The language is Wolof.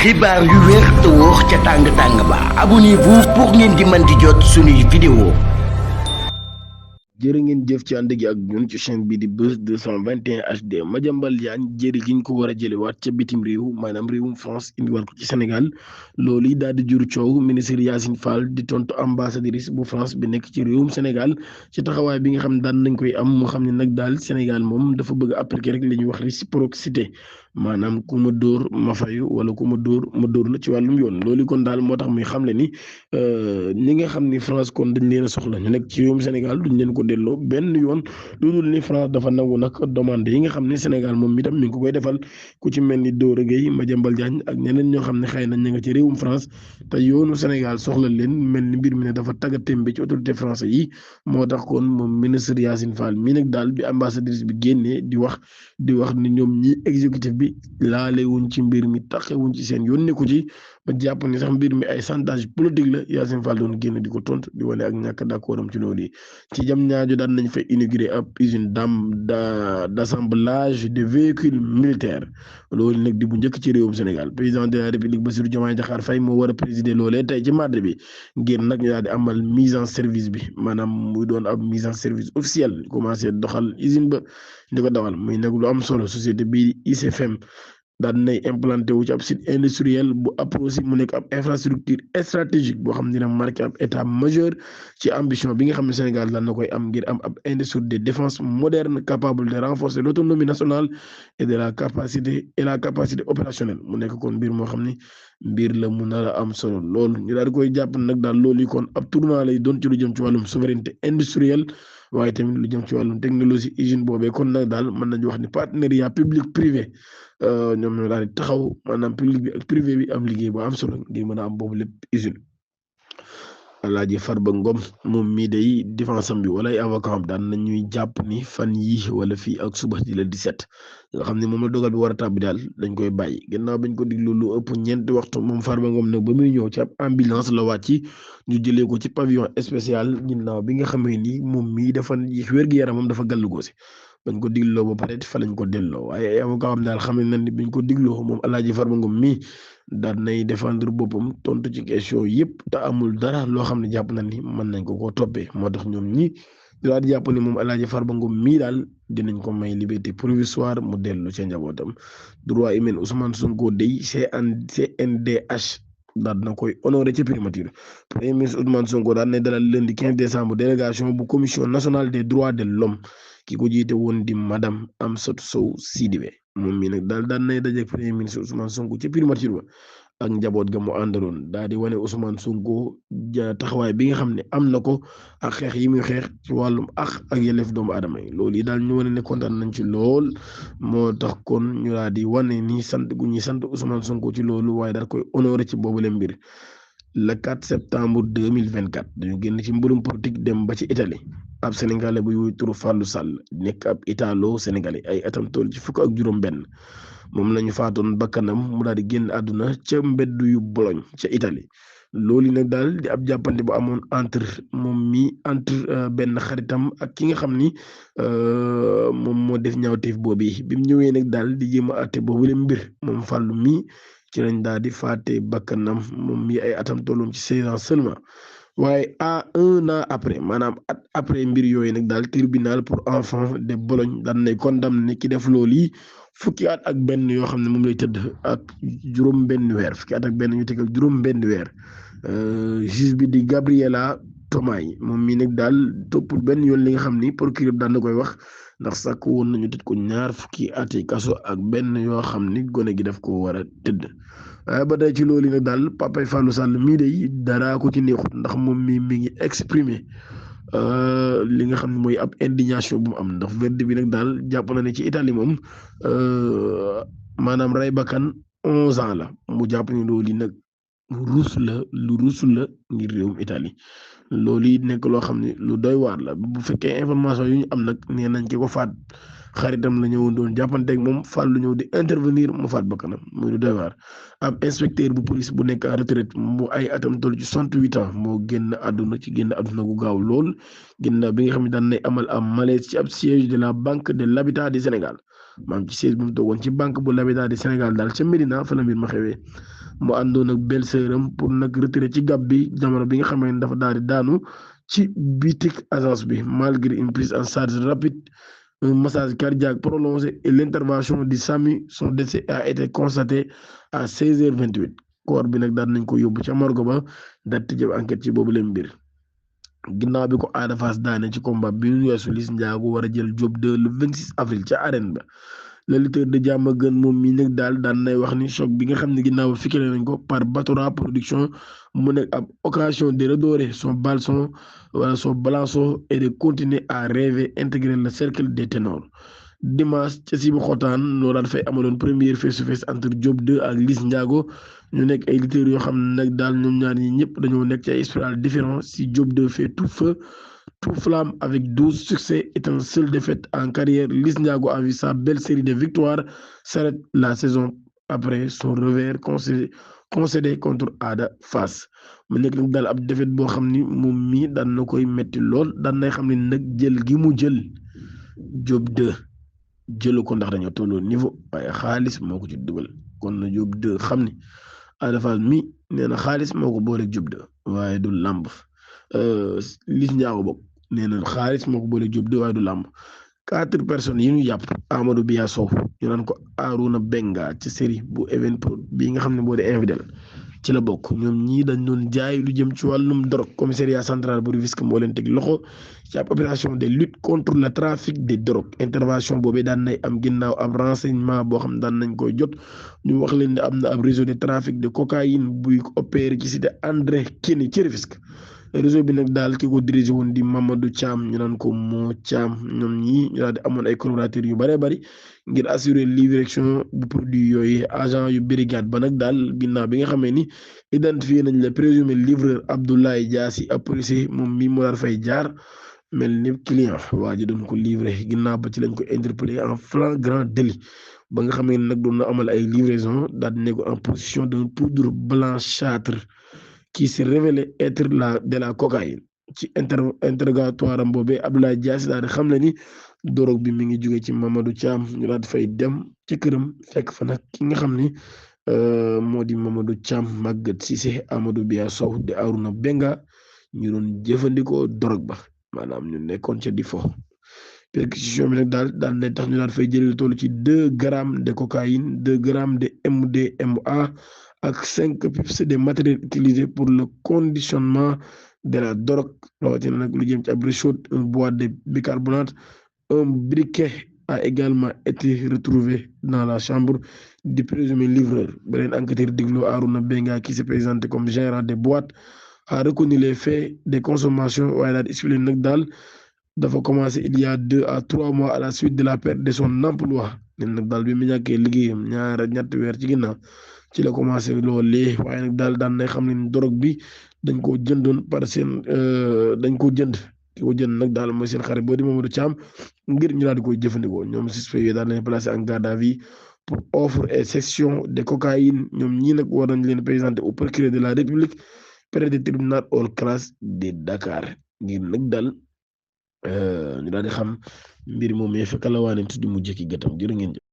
xibaar yu wér te wóor ca tàng ba abonnez-vous pour ngeen di mën di jot suñuy vidéo. jërë ngeen jëf ci ànd gi ak ñun ci chaîne bi di Buzz 221 HD Madiambal Diagne jëri giñ ko war a jëlewaat ca bitim réew maanaam réewum France indiwaat ko ci Sénégal loolu yi daal di jur coow ministre Yacine Fall di tontu ambassadrice bu France bi nekk ci réewum Sénégal ci taxawaay bi nga xam ne daan nañ koy am moo xam ne nag daal Sénégal moom dafa bëgg a appliquer rek li ñuy wax réciprocité maanaam ku ma dóor ma fayu wala ku ma dóor la ci wàllum yoon loolu kon daal moo tax muy xamle ni ñi nga xam ni France kon dañ leen a soxla ñu nekk ci réewum Sénégal duñ leen ko delloo benn yoon lu dul ni France dafa nangu nag demande yi nga xam ne Sénégal moom itam mi ngi ko koy defal ku ci mel ni Doro Gueye Madiambal Diagne ak ñeneen ñoo xam ne xëy na ña nga ci réewum France te yoonu Sénégal soxla leen mel ni mbir mi ne dafa tàggatémbe ci autorité français yi moo tax kon moom ministre Yacine Fall mii nag daal bi ambassadrice bi génnee di wax ni ñoom ñi exécutif bi laale wuñ ci mbir mi taxewuñ ci seen yoon nekku ci ba jàpp ni sax mbir mi ay chantage politique la Yacine Fall doon génn di ko tontu di wane ak ñàkk d'accord am ci loolu yi ci jam ñaajo daan nañ fa inauguré ab usine d'assemblage de véhicules militaires loolu nag di bu njëkk ci réewum Sénégal président de la République Bassirou Diomaye Diakhar Faye moo war a présider loolee tey ci mardi bi ngir nag ñu daal di amal mise en service bi maanaam muy doon ab mise en service officielle commencé doxal usine ba di ko dawal muy nag lu am solo société bi ICFM daan nay implanté wu ci ab site industriel bu APROSI mu nekk ab infrastructure stratégique boo xam ne dina marqué ab état majeur ci ambition bi nga xam ne Sénégal daan na koy am ngir am ab industrie de défense moderne capable de renforcer l'autonomie nationale et la capacité opérationnelle mu nekk kon mbir moo xam ni mbir la mu nar a am solo loolu ñu daal di koy jàpp nag daal loolu yi kon ab tournant lay doon ci lu jëm ci wàllum souveraineté industrielle waaye tamit lu jëm ci wàllum technologie usine boobee kon nag daal mën nañu wax ni partenariat public privé ñoom ñoo daal di taxaw maanaam public bi ak privé bi am liggéey bu am solo ngir mën a am boobu lépp usine Alaaji Farba Ngom moom mii day défense am bi wala ay avocat am daan nañuy jàpp ni fan yi wala fii ak suba di la 17 nga xam ne moom la dogal bi war a tàbbi daal dañ koy bàyyi gannaaw bañ ko diglu lu ëpp ñeenti waxtu moom Farba Ngom nag ba muy ñëw ci ab ambulance la wàcc ñu jëlee ko ci pavillon spécial ginnaaw bi nga xamee ni moom mii dafa wér-gu-yaramam dafa gàllugoo si bañ ko digloo ba pare fa lañ ko delloo waaye ay avocat am daal xam ne ni biñ ko digloo moom Alaaji Farba Ngom mii daal nay défendre boppam tontu ci question yëpp te amul dara loo xam ne jàpp na ni mën nañ ko koo toppee moo tax ñoom ñi daal di jàpp ni moom Alaaji Farba Ngom mii daal dinañ ko may liberté provisoire mu dellu ca njabootam droit humain Ousmane Sonko dey CNDH daal na koy honoré ci primature premier ministre Ousmane Sonko daal ne dalal lundi 15 décembre délégation bu commission nationale des droits de l'homme ki ko jiite woon di madame Amsatou Sow Sidibé moom mii nag daal daan nay dajeek premier ministre Ousmane Sonko ci primature ba ak njaboot ga mu àndaloon daal di wane Ousmane Sonko taxawaay bi nga xam ne am na ko ak xeex yi muy xeex ci wàllum ak yelleef doomu aadama yi loolu yi daal ñu wane ne kontaan nañ ci lool moo tax kon ñu daal di wane ni sant gu ñuy sant Ousmane Sonko ci loolu waaye daal koy honoré ci boobule mbir le 4 septembre 2024 dañu génn ci mbirum politique dem ba ci Italie ab sénégalais buy wuy turu Fallou Sall nekk ab italo-sénégalais ay atam toll ci fukk ak juróom-benn moom lañu faatoon bakkanam mu daal di génn àdduna ca mbeddu yu Bologne ca Italie loolu nag daal di ab jàppante bu amoon entre benn xaritam ak ki nga xam ni moom moo def ñaawteef boobu bi mu ñëwee nag daal di jéem a àtte boobu le mbir moom Fallou mi ci lañ daal di faate bakkanam moom mi ay atam tolloon ci 16 ans seulement waaye à 1 an après maanaam at après mbir yooyu nag daal tribunal pour enfants de Bologne daan nay condamné ki def loolu yi fukki at ak benn yoo xam ne moom lay tëdd ak juróom benn weer fukki at ak benn ñu tegal juróom benn weer juge bi di Gabriela Tomai moom mii nag daal toppul benn yoon li nga xam ni procureur daan na koy wax ndax sàkk woon nañu tëj ko ñaar fukki ati kaso ak benn yoo xam ni gone gi daf ko war a tëdd waaye ba tey ci loolu nag daal papay Fallou Sall mii day daraa ko ci neexut ndax moom mi ngi exprimer li nga xam ne mooy ab indignation bu mu am ndax verdict bi nag daal jàpp na ne ci Italie moom maanaam rey bakkan 11 ans la mu jàpp ne loolu nag lu ruus la ngir réewum Italie loolu it nekk loo xam ne lu doy waar la bu fekkee information yu ñu am nag nee nañ ki ko faat xaritam la ñëwoon doon jàppanteeg moom Fall lu ñëw di intervenir mu faat bakkanam muy lu doy waar ab inspecteur bu police bu nekk à retraite mu ay atam toll ci 68 ans moo génn àdduna gu gaaw lool ginnaaw bi nga xam ne daan nay amal am malaise ci ab siège de la banque de l'habitat du Sénégal maam ci siège bu mu toogoon ci banque bu l'Habitat du Sénégal daal ca Médina fa la mbir ma xewee mu àndoon ak belle-sœuram pour nag retirer ci gab bi jamono bi nga xamee ne dafa daal di daanu ci bitik agence bi malgré une prise en charge rapide un massage cardiaque prolongé et l'intervention du SAMU son décès a été constaté à 16h28 corps bi nag daan nañ ko yóbbu ca morgue ba daal di tëjee enquête ci boobu leen mbir ginnaaw bi ko Ada Fass daane ci combat bi ñu weesu Liss Ndiago war a jël Diop 2 le 26 avril ca arène ba le lutteur de Diamaguène moom mii nag daal daan nay wax ni choc bi nga xam ne ginnaaw fikale nañ ko par Batora production mu nekk ab occasion de redorer son balason et de continuer à rêver intégrer le cercle des ténors dimanche ca si bu xotaan loo daan fay amaloon première face to face entre Diop 2 ak Liss Ndiago ñu nekk ay lutteurs yoo xam ne nag daal ñoom ñaar ñi ñëpp dañoo nekk ci ay spirale différents si Diop 2 fait tout feu tout flamme avec 12 succès et une seule défaite en carrière. Liss Ndiago a vu sa belle série de victoires s'arrête la saison après son revers concédé contre Ada Fass mu nekk nag daal ab défaite boo xam ni moom mii daan na koy metti lool daan nay xam ne nag jël gi mu jël Diop 2 jëlu ko ndax dañoo tolloo niveau waaye xaalis moo ko ci dugal kon na Diop 2 xam ni Ada Fass mi nee na xaalis moo ko boole Diop 2 waaye du làmb Liss Ndiago bokk nee na xaalis moo ko boole Diop 2 waaye du làmb 4 personnes yi ñu jàpp Amadou Biya Sow ñu naan ko Aruna Benga ci série bu Evenprod bii nga xam ne boo dee infidèle ci la bokk ñoom ñii dañ doon jaay lu jëm ci wàllum drogue commissariat central bu Rufisque moo leen teg loxo ci ab opération de lutte contre le trafic de drogue intervention boobee daan nay am ginnaaw ab renseignement boo xam daan nañ koy jot ñu wax leen ne am na ab réseau de trafic de cocaïne buy opéré ci cité André Kenny ci Rufisque réseau bi nag daal ki ko dirigé woon di Mamadou Thiam ñu naan ko moo Thiam ñoom ñii ñu daal di amoon ay collaborateurs yu bëree bëri ngir assurer livraison bu produit yooyu agent yu brigade ba nag daal ginnaaw bi nga xamee ni identifié nañ le présumé livreur Abdoulaye Diassi ab policier moom mii moo daal fay jaar mel ni client waa ji doon ko livré ginnaaw ba ci lañ ko interpellé en flagrant délit ba nga xamee ni nag doon na amal ay livraison daal di nekk en possession d'un poudre blanchâtre qui s'est révélé être de la cocaïne ci interrogatoire am boobee Abdoulaye Diassi daal di xam ne ni drogue bi mi ngi jóge ci Mamadou Thiam ñu daal di fay dem ci këram fekk fa nag ki nga xam ni moo di Mamadou Thiam Maguette Cissé Amadou Biya Sow de Aruna Benga ñu doon jëfandikoo drogue ba maanaam ñu nekkoon ca di fo perquisition bi nag daal ne tax ñu daal fay jëlee toll ci 2 grammes de cocaïne 2 grammes de MDMA ak 5 pips de matériel utilisé pour le conditionnement de la drogue rawatina nag lu jëm ci ab réchaud une boîte de bicarbonate un briquet a également été retrouvé dans la chambre du présumé livreur beneen enquêteur diglo Aruna Benga qui se présenté comme gérant des boîtes a reconnu les faits de consommation waaye daal expliqué nag daal dafa commencé il y a 2 à 3 mois à la suite de la perte de son emploi nen nag daal bi mu ñàkkee liggéeyam ñetti weer ci ginnaaw ci la commencé loolee waaye nag daal daan nay xam ne drogue bi dañ koo jëndoon par seen dañ ko jënd ki ko jënd nag daal mooy seen xarit boo di Mamadou Thiam ngir ñu daal di koy jëfandikoo ñoom suspect yi daal nañ placé en garde à vue pour offre et cession de cocaïne ñoom ñii nag war nañ leen présenter au procureur de la République près du tribunal hors classe de Dakar ngir nag daal ñu daal di xam mbir moom mais fekk la waa ne tuddi mu jëkki gëtam jërë ngeen jëf